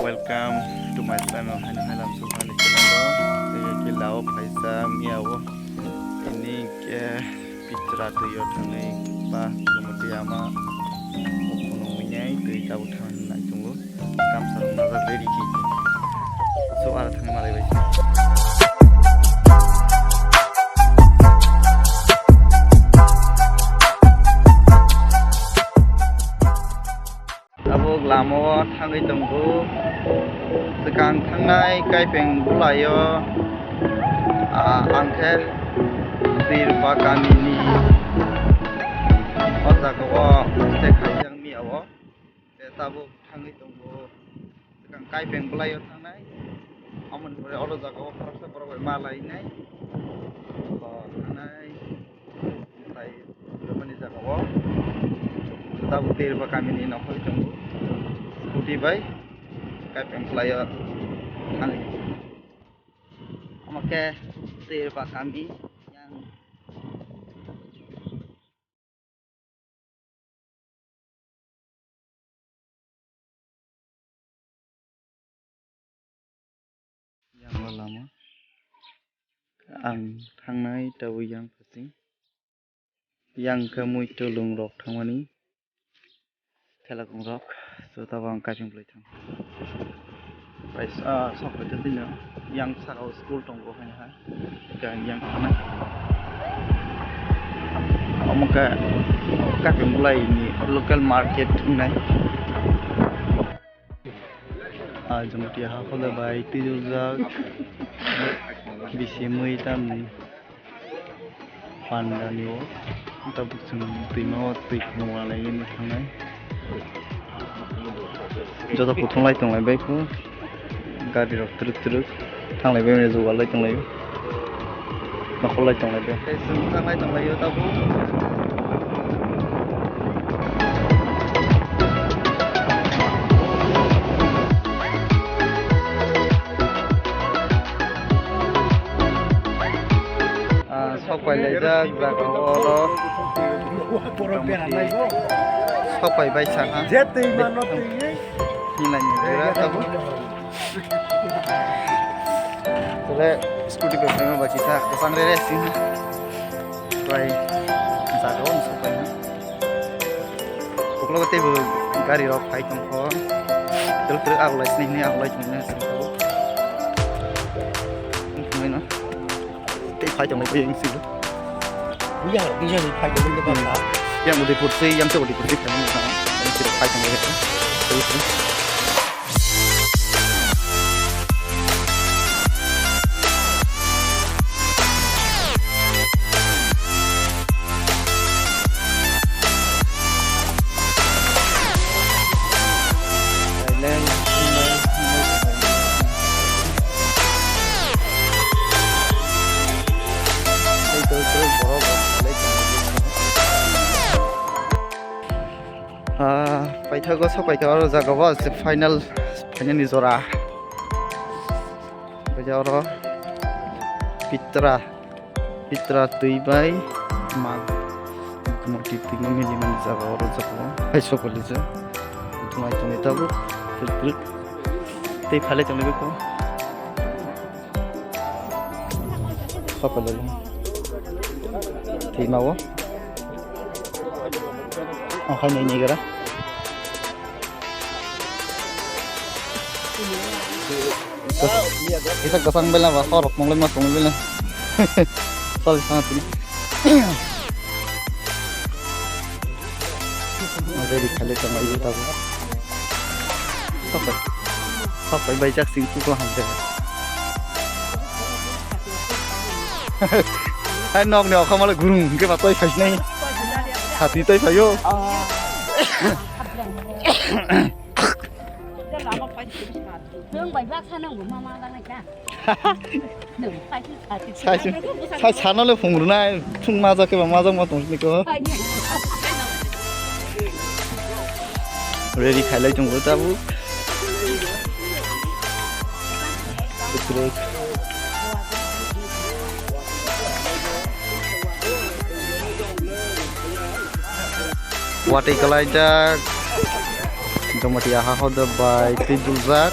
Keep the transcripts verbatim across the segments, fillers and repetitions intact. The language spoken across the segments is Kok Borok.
Welcome to my channel. Haino hailam sukmani channel o. Tei khe lao phaisa miya o. Ini khe pitra twi o thangwi ba Jumati ama. Ukhunu muinyai twi tabuk thangwi nai tongo. Kamsa rok najak ready khe. So, aro thangwi malai bai. Tabuk lama o thangwi tongo. Swkang thangnai kaipeng bulai o, ah, ang khe Birpa kamini o jaga o stay khaijak miya o. Tei tabuk thangwi tongo. Swkang kaipeng bulai o thangnai. Amoni pore oro jaga o khoroksa borok bai ma lainai. O thangnai. Tai romani jaga o. Tabuk Birpa kamini nokhorwi tongo. Scooty bai kaipeng bulai o thangwi. Omo khe Birpa kami yang Yang o lama ang thangnai tabuk yang phating. Yang khe mui tulung rok thangmani. Thela kung rok, so tabuk ang kaising bulai thang. Pai, ah, sok pai tei tino yang saka o school tongo haino ha. Ka yang thana. Omo ka, kaising bulai ni local market wngnai. Ah, Jamatia ha khole bai twijak bisi mui tamni. Pandani o tabuk chwng twima o twi khulumna laigwi thangnai. Joto kuthumlai tonglai bai kho, gari rok twrwk twrwk thanglai bai mani jugal lai tonglai bai, nokhorlai tonglai bai. Tei chwng thanglai tonglai o tabuk. Ah, sok pai laijak jaga o oro. Sok pai bai sa ha. Je twi mano twi. Hinlai ni jora tabuk. Tole scooty bai phaima ba kisa kwchang re re sing ha. Bai jaga o sok pai na. Uklogo teibo gari rok phai tongkho. Twrwk twrwk aglai sini hwnwi aglai tongmani sini tabuk. Wng thanglaino. Tei phai tonglai bai wng sini. Yang rok bisa ni phai tongmani ba. Yang Udaipur sei, yang se Udaipur sei phai tongmani ba. Yang se phai tongmani ba. Ah, paithago sok paikha oro jaga o se final, final ni jora. Paikha oro pitra, pitra twi bai mang moti twi no mili mani jaga oro jaga o hai sok pailai jak. Thumai tongwi tabuk tei phalai tongwi bwkha. Sokole le. Thima o. Ang khai nai nai gara. Isa kasang bela ba, horok mongle mas mongle bela. Sorry, sangat ini. Ready khale tong ai ta. Sok bai. Sok bai bai jak sing tu ko ham de. Hai nok ne okha male gurung ke ba toi phai nai. Sati toi phaio. Nwng bai baksa nang bo ma ma langnai ka? Nwng pai se sati. Sai se, sai sanole phungrwnai, thung majak khe ba majak ma tong sini ko. Ready khailai tongo tabuk. Kukruk. Watwi kwlaijak. Jamatia ha hoda bai twi duljak.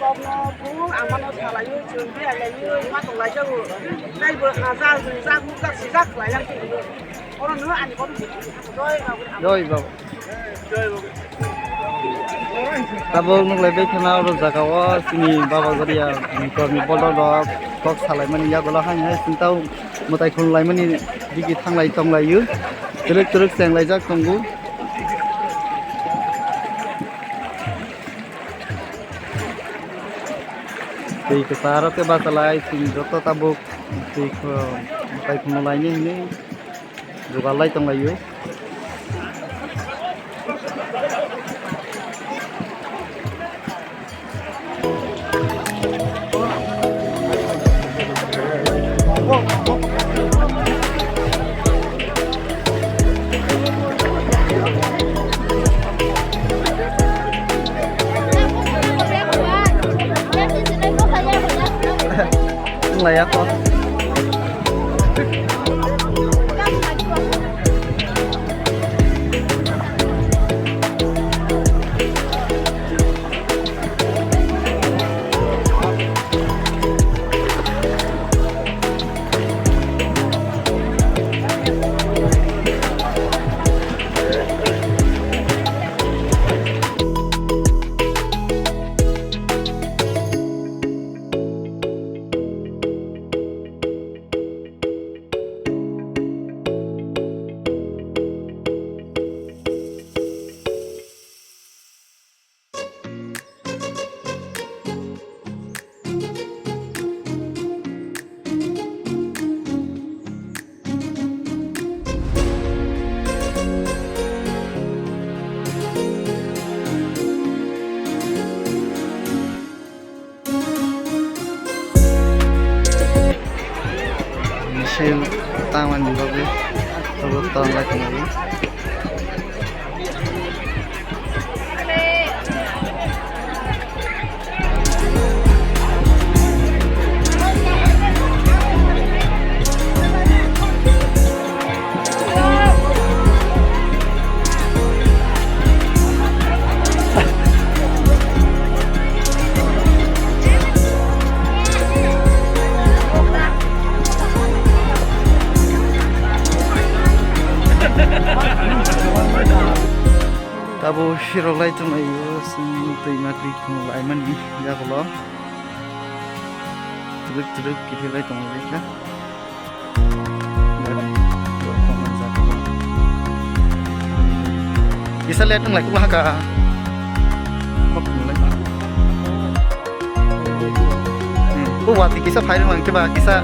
Kokno bung amano salaio, chwng biyalaio, ma tonglaijao. Tei bo hajak, rijak, mukjak, sijak khlaiya tonglaio. Oro no ani kono joi babu. Joi babu. Tabuk nuklai bai khana oro jaga o chini Baba Goria ni kormi bodol rok kok salaimani yagulo haino hai sintao mwtai khulum laimani digi thanglai tonglaio. Twrwk twrwk chenglaijak tongo. Twi kwcharo tei bachalai chini joto tabuk twi kho-, mwtai khulum laini hinwi jugal lai tonglaio. Wng lai ya kho. Thil tangmani bagwi abo tanglai tongo. Tabuk sirok lai tonglaio, chwng twi ma twi khwnlaimani yagulo twrwk twrwk kiphilai tonglaikha. Kisa let wnglai kuk haka. Kok wnglai. Hmm. O watwi kisa phai rwng khe ba kisa.